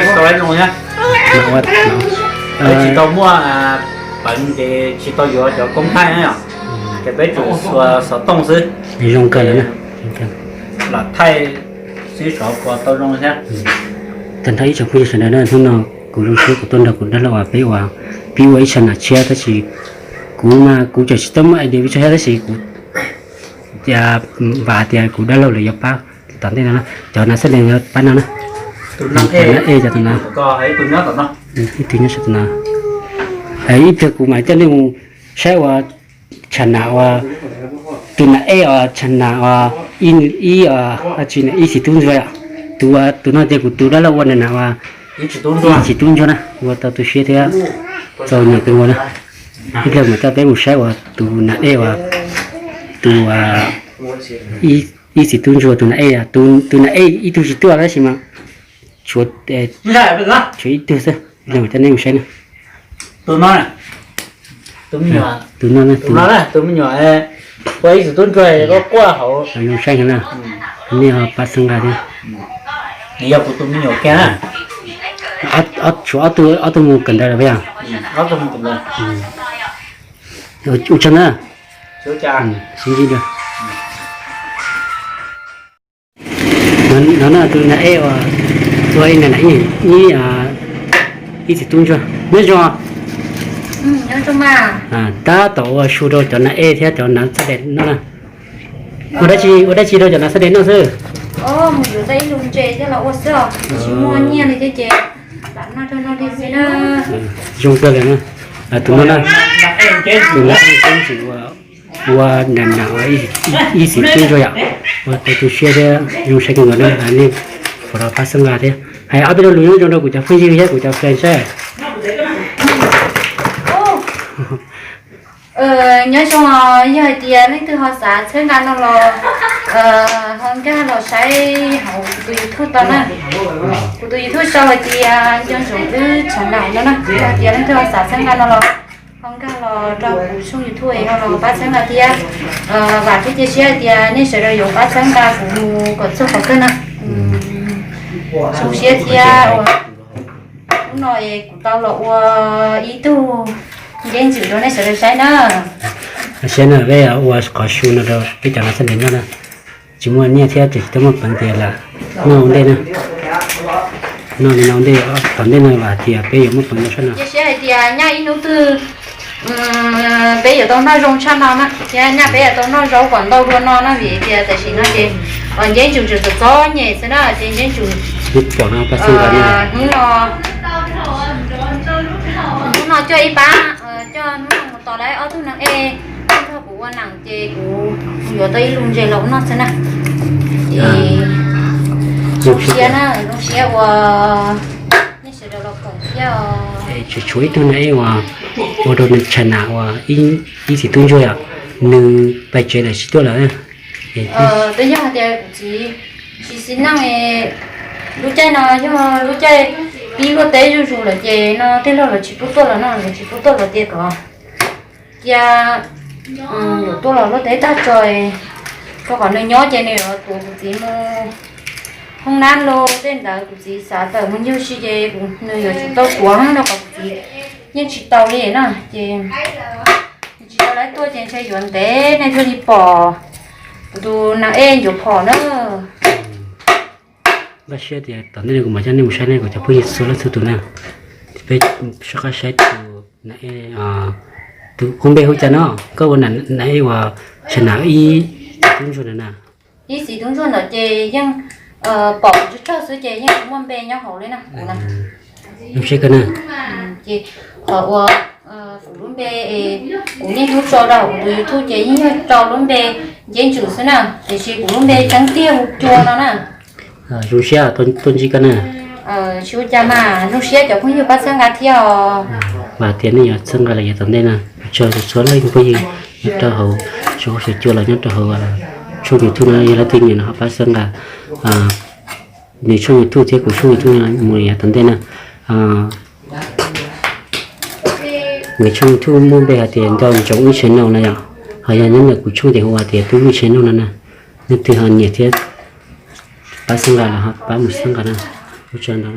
Tau zoo thiab. Tsis tau muaj peev ces tsis tau yuav cov koob thaij na yom, ces peb tsuas xuas xov tooj xwb. Zoo kawg lawm na. Lam thaij xwb xyov puas tau zoo thiab. Tag nrho ib tsoom phooj ywg sawv daws na, hnub no kuv zoo siab kuv tuaj nrog kuv dab laug uas peb ua, pib ua ib sab nam tshiab tab sis kuv mas kuv tseem tsis tau muaj idea pib tsho thiab tab sis kuv vam tias kuv dab laug lawv yuav pab tom ntej no na, cov nas xab dees yuav pab no na. Tus nas ej cov tus nas, ib tug nyob sab tom no. Ib pliag kuv mam coj nej mus saib ua tsham nas uas, tus nas ej uas tsham nas uas ib, ib, tsis na ib txiv tub ntsuag yom. Tus, tus no ces kuv tus dab laug ua nas nas uas ib txiv tub ntsuag na, ua tau tu siab thiab txaus nyiam kawg nkaus na. Ib pliag mam coj peb mus saib uas tus nas ej uas, tus ib txiv tub ntsuag tus nas ej, tus nas ej ib tug tsis tuaj tab sis mas tshuav, tshuav ib tug xwb, ib pliag mam coj nej mus saib na. Tus no, tus me nyuam, tus no, tus me nyuam ua ib txiv tub ntsuag quaj quaj hauv. Zoo saib heev na, nej ho pab txhawb nqa thiab. Nws yog kuv tus me nyuam kiag na. Tshuav ob tug, ob tug mus kawm ntawv lawm puas yog? Ob tug mus kawm ntawv. Ua tsaug na. Sib ntsib dua. No na tus nas ej uas tua ib nas nas ib, ib txiv tub ntsuag nyob zoo. Tab tom ua su rau cov nas ej thiab cov nas xab dees no na. Ua dab tsi, ua dab tsi rau cov nas xab dees noj xwb? Mus yuav tau ib lub ntses coj los ua xwb os, tsis muaj nyiaj li thiab ces lam noj rau no li xwb na. Zoo kawg li na. Tus no na, tus nas ej ceeb tsum ua, ua nas nas ua ib txiv tub ntsuag yom. Ua tau tu siab thiab zoo saib kawg nkaus na, nej foom los pab txhawb nqa thiab. Hais ob peb lo lus nyob zoo rau kuv cov phooj ywg thiab kuv cov fans saib. Nyob zoo, yog hais tias leej twg ho xav txhawb nqa no los ho nkag los saib hauv kuv tus YouTube tau na. Kuv tus YouTube sau hais tias Nco Ntsoov Wb Channel no na. Yog hais tias leej twg ho xav txhawb nqa no los ho nkag los rau kuv tshooj YouTube ho los pab txhawb nqa thiab. Vam thiab cia siab hais tias nej sawv daws yuav pab txhawb nqa kuv mus kom txog qhov kawg na. Zoo siab thiab uas hnub no es kuv tau los ua ib tug nceb ntsws rau nej sawv daws saib na. Saib na, peb ua qhov su no rau peb cov nas xab dees noj na. Tsis muaj nyiaj thiab tsis tau muaj peev tias lam noj ua ntej na. Noj li no ua ntej, tom ntej no vam tias peb yuav muaj peev rau sab no. Cia siab hais tias nyaj ib hnub twg peb yuav tau noj zoo tshaj no na, thiab nyaj peb yuav tau noj zaub kom ntau dua no na, vim tias tam sim no ces nceb ntsws tseem txom txom nyem xwb na, ces nceb ntsws pom no pab xeeb nqa na. Hnub no, hnub no coj ib pab, coj hnub no mus tos lawv ob tug neeg ej nrog kuv ua neej ces kuv yuav tau ib lub ntses los ua noj xwb na. Zoo siab na, zoo siab uas nej sawv daws los koom thiab. Tseem tshuav ib tug nas ej uas ua rau nws tsham nas uas ib txiv tub ntsuag yom, nws pais tsev lawm tsis tuaj lawm. Twb yog hais tias kuv txiv tsis xis neej, lub caij no yog lub caij pib luaj teb zuj zus lawm ces no tej laug lawv tsis pub tuaj los no, lawv tsis pub tuaj los tias kom cia yuav tuaj los luaj teb tag tso, rau qhov nws nyob ces nws yuav tuav kuv txiv mus hoob nab los tej ntawd, kuv txiv xav tawm mus ncig si ces nws yuav tsum tau tuav rau qhov kuv txiv yeej tsis tau li na ces tsis tau lawv tuaj ces ntshe yuav ntev nej thiaj li pom kuv tus nas ej ncuav phom na. Npaj siab tias tom ntej no kuv mam coj nej mus saib ne kuv cov phooj ywg txhua leej txhua tus na. Peb soj qab saib tus nas ej, tus koj npe hu cas no? Koj ua nas ej uas tsham nas ib txiv tub ntsuag na. Ib txiv tub ntsuag ntawd ces yeej pom kuv tsawg tsawg xwb ces yeej tsis muaj npe nyob hauv li na. Zoo siab kawg na. Ces qhov uas kuv lub npe, kuv niaj hnub tso rau kuv tus YouTube ces yeej yog rau lub npe Nceb Ntsws xwb na, tiam sis kuv lub npe tseeb tiag hu Cua no na. Zoo siab tuaj ntsib koj na. Tsis ua cas mas, zoo siab cov phooj ywg pab txhawb nqa thiab os. Vam tias nej yuav txhawb nqa los yav tom ntej na. Tsaug txhua leej phooj ywg nyob rau hauv, tsis hauv Cua los nyob rau hauv tshooj YouTube no yog leej twg nyiam no ho pab txhawb nqa nws tshooj YouTube thiab kuv tshooj YouTube mus yav tom ntej na. Nws tshooj YouTube muaj npe hais tias Nco Ntsoov Wb Channel no yom, ho yog nyob ntawm kuv tshooj ces hu hais tias Tub Wb Channel no na. Leej twg ho nyiam thiab pab txhawb nqa los ho pab mus txhawb nqa na. Ua tsaug ntau.